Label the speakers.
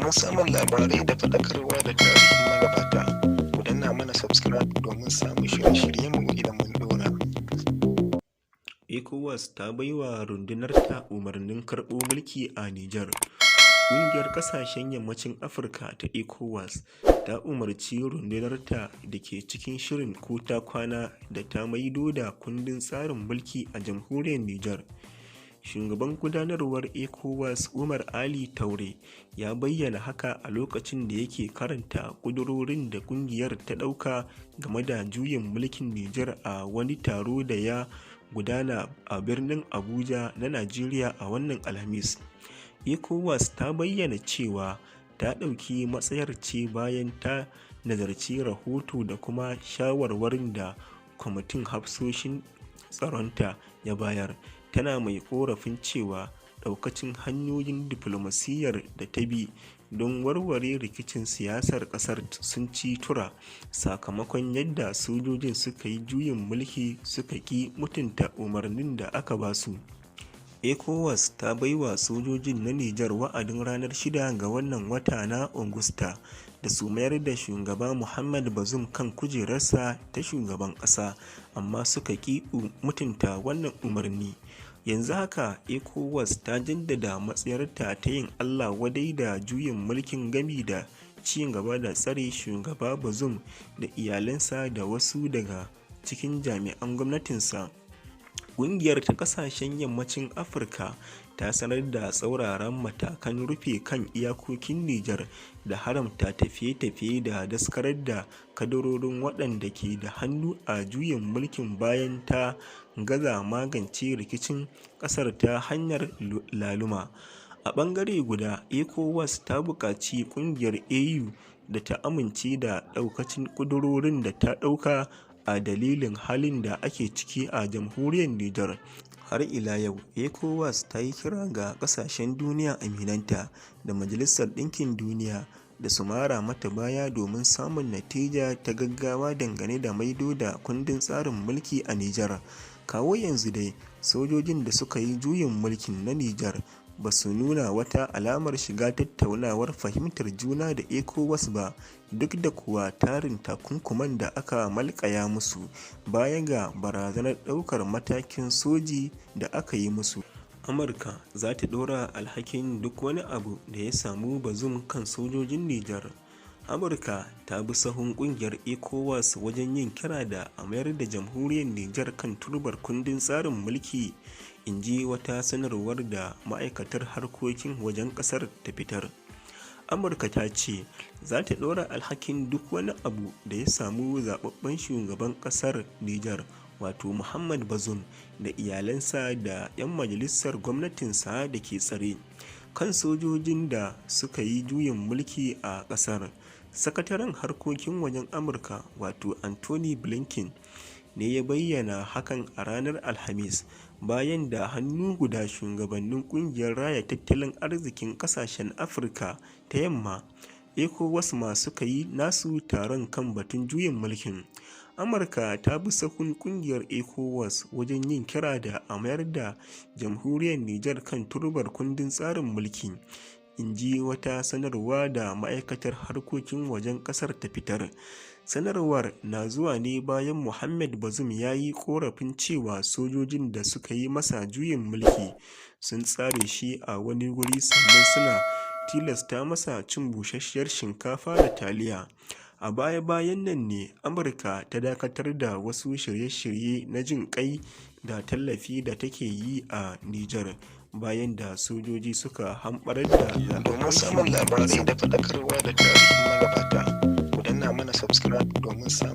Speaker 1: Domin samun labarai da faɗakarwa da tarihin magabata, ku danna mana subscribe domin samun shirye-shiryenmu idan mun ɗora.
Speaker 2: ECOWAS ta baiwa rundunarta umarnin karɓo mulki a Nijar. Ƙungiyar Ƙasashen Yammacin Afirka ta ECOWAS ta umarci rundunarta da ke cikin shirin ko-ta-kwana da ta maido da kundin tsarin mulki a jamhuriyar Nijar. Shugaban gudanarwar ECOWAS Umar Ali Taure ya bayyana haka a lokacin da yake karanta ƙudurorin da ƙungiyar ta ɗauka game da juyin mulkin Nijar a wani taro da ya gudana a birnin Abuja na Najeriya a wannan Alhamis. ECOWAS ta bayyana cewa ta ɗauki matsayar ce bayan ta nazarci rahoto da kuma shawarwarin da kwamitin hafsoshin tsaronta ya bayar, tana mai ƙorafin cewa ɗaukacin hanyoyin diflomasiyyar da ta bi don warware rikicin siyasar ƙasar sun ci tura, sakamakon yadda sojojin suka yi juyin mulki suka ƙi mutunta umarnin da aka ba su. ECOWAS ta baiwa sojojin na Nijar wa'adin ranar 6 ga wannan wata na Agusta da su mayar da Shugaba Mohamed Bazoum kan kujerarsa ta shugaban ƙasa, amma suka ƙi mutunta wannan umarni. Yanzu haka ECOWAS ta jaddada matsayarta ta yin Allah wadai da juyin mulkin gami da ci gaba da tsare Shugaba Bazoum da iyalansa da wasu daga cikin jami'an gwamnatinsa. Ƙungiyar ta Ƙasashen Yammacin Afirka ta sanar da tsauraran matakan rufe kan iyakokin Nijar da haramta tafiye-tafiye da daskarar da kadarorin waɗanda ke da hannu a juyin mulkin bayan ta gaza magance rikicin ƙasar ta hanyar laluma. A ɓangare guda, ECOWAS ta buƙaci ƙungiyar AU da ta amince da ɗaukacin ƙudurorin da ta ɗauka a dalilin halin da ake ciki a jamhuriyar Nijar. Har ila yau, ECOWAS ta yi kira ga ƙasashen duniya aminanta da Majalisar Ɗinkin Duniya da su mara mata baya domin samun natija ta gaggawa dangane da maido da kundin tsarin mulki a Nijar. Kawo yanzu dai, sojojin da suka yi juyin mulkin na Nijar ba su nuna wata alamar shiga tattaunawar fahimtar juna da ECOWAS ba, duk da kuwa tarin takunkuman da aka malƙaya musu, baya ga barazanar ɗaukar matakin soji da aka yi musu. Amurka za ta ɗora alhakin duk wani abu da ya samu Bazoum kan sojojin Nijar. Amurka ta bi sahun ƙungiyar ECOWAS wajen yin kira da a mayar da jamhuriyar Nijar kan turbar kundin tsarin mulki, in ji wata sanarwar da ma'aikatar harkokin wajen ƙasar ta fitar. Amurka ta ce za ta ɗora alhakin duk wani abu da ya samu zaɓaɓɓen shugaban ƙasar Nijar, wato Mohamed Bazoum, da iyalansa da 'yan majalisar gwamnatinsa da ke tsare, kan sojojin da suka yi juyin mulki a ƙasar. Sakataren harkokin wajen Amurka, wato Antony Blinken, ne ya bayyana hakan a ranar Alhamis, bayan da hannu guda shugabannin Ƙungiyar Raya Tattalin Arzikin Ƙasashen Afirka ta Yamma ECOWAS ma suka yi nasu taron kan batun juyin mulkin. Amurka ta bi sahun ƙungiyar ECOWAS wajen yin kira da a mayar da jamhuriyar Nijar kan turbar kundin tsarin mulki, in ji wata sanarwa da ma'aikatar harkokin wajen ƙasar ta fitar. Sanarwar na zuwa ne bayan Mohamed Bazoum ya yi ƙorafin cewa sojojin da suka yi masa juyin mulki sun tsare shi a wani wuri sannan suna tilasta masa cin busasshiyar shinkafa da taliya. A baya-bayan nan ne Amurka ta dakatar da wasu shirye-shirye na jin ƙai da tallafi da take yi a Nijar, bayan da sojoji suka hamɓarar da
Speaker 1: Domin samun labarai da faɗakarwa da tarihin magabata, ku danna mana subscribe domin samun